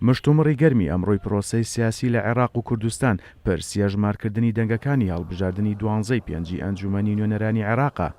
مشتومڕی گەرمی ئەمڕۆی پرۆسەی سیاسی لە عێراق و کوردستان، پرسی هەژمارکردنی دەنگەکانی هەڵبژاردنی دوانزەی پێنجی ئەنجوومەنی نوێنەرانی عێراقە.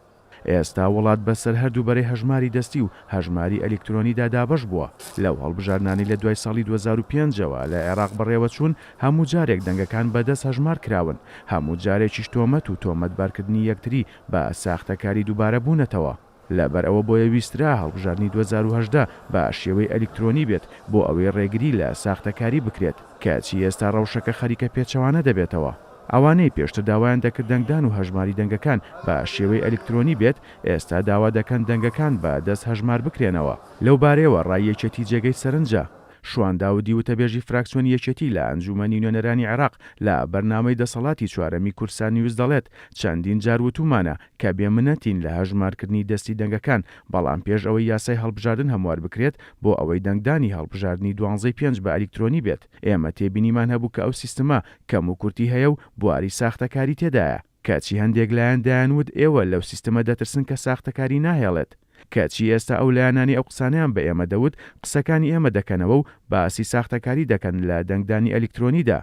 ئێستا وڵات بەسەر هەردوو بەرەی هەژماری دەستی و هەژماری ئەلیکترۆنیدا دابەش بووە. لەو هەڵبژاردنانەی لە دوای ساڵی 2005 ەوە لە عێراق بەڕێوەچوون، هەموو جارێک دەنگەکان بە دەست هەژمار کراون، هەموو جارێکیش تۆمەت و تۆمەتبارکردنی یەکتری بە ساختەکاری دووبارە بوونەتەوە. لەبەر ئەوە بۆیە ویسترا هەڵبژاردنی 2018 بە شێوەی ئەلیکترۆنی بێت بۆ ئەوەی ڕێگری لە ساختەکاری بکرێت، کەچی ئێستا ڕەوشەکە خەریکە پێچەوانە دەبێتەوە. ئەوانەی پێشتر داوایان دەکرد دەنگدان و هەژماری دەنگەکان بە شێوەی ئەلیکترۆنی بێت، ئێستا داوا دەکەن دەنگەکان بە دەست هەژمار بکرێنەوە. لەو بارەیەوە ڕای یەکێتی جێگەی سەرنجە. شوان داودی وتەبێژی فراکسیۆنی یەکێتی لە ئەنجوومەنی نوێنەرانی عێراق لە بەرنامەی دەسەڵاتی چوارەمی کوردسات نیوز دەڵێت، چەندین جار وتوومانە کە بێ منەتین لە هەژمارکردنی دەستی دەنگەکان، بەڵام پێش ئەوەی یاسای هەڵبژاردن هەموار بکرێت بۆ ئەوەی دەنگدانی هەڵبژاردنی دوانزەی پێنج بە ئەلیکترۆنی بێت، ئێمە تێبینیمان هەبوو کە ئەو سیستمە کەموکورتی هەیە و بواری ساختەکاری تێدایە. کەچی هەندێک لایەن دەیانوت ئێوە لەو سیستمە دەترسن کە ساختەکاری ناهێڵێت. کەچی ئێستا ئەو لایەنانەی ئەو قسانەیان بە ئێمە دەوت، قسەکانی ئێمە دەکەنەوە و باسی ساختەکاری دەکەن لە دەنگدانی ئەلیکترۆنیدا.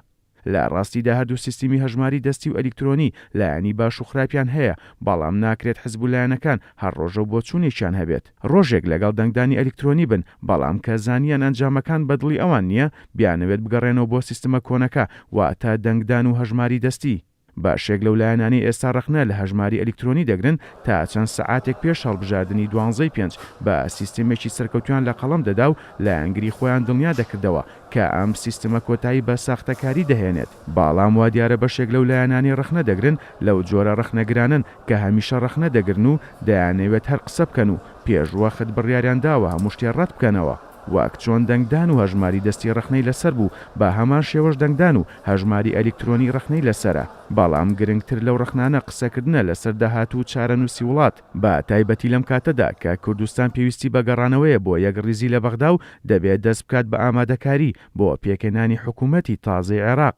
لە ڕاستیدا هەردوو سیستمی هەژماری دەستی و ئەلیکترۆنی لایەنی باش و خراپیان هەیە، بەڵام ناکرێت حزب و لایەنەکان هەر ڕۆژە و بۆچوونێکیان هەبێت. ڕۆژێک لەگەڵ دەنگدانی ئەلیکترۆنی بن، بەڵام کە زانیان ئەنجامەکان بە دڵی ئەوان نییە، بیانەوێت بگەڕێنەوە بۆ سیستمە کۆنەکە، واتە دەنگدان و هەژماری دەستی. بەشێک لەو لایەنانەی ئێستا ڕەخنە لە هەژماری ئەلیکترۆنی دەگرن، تا چەند سەعاتێک پێش هەڵبژاردنی دوانزەی پێنج بە سیستمێکی سەرکەوتویان لە قەڵەم دەدا و لایەنگری خۆیان دڵنیا دەکردەوە کە ئەم سیستمە کۆتایی بە ساختەکاری دەهێنێت. بەڵام وادیارە بەشێک لەو لایەنانەی ڕەخنە دەگرن لەو جۆرە ڕەخنەگرانەن کە هەمیشە ڕەخنە دەگرن و دەیانەوێت هەر قسە بکەن و پێش وەخت بڕیاریان داوە هەموو شتێ ڕەت بکەنەوە. وەک چۆن دەنگدان و هەژماری دەستی ڕەخنەی لەسەر بوو بە هەمان شێوەش دەنگدان و هەژماری ئەلیکترۆنی ڕەخنەی لەسەرە. بەڵام گرنگتر لەو ڕەخنانە قسەکردنە لەسەر داهاتوو و چارەنووسی وڵات، بە تایبەتی لەم کاتەدا کە کوردستان پێویستی بە گەڕانەوەیە بۆ یەکڕیزی لە بەغدا و دەبێت دەست بکات بە ئامادەکاری بۆ پێکهێنانی حکوومەتی تازەی عێراق.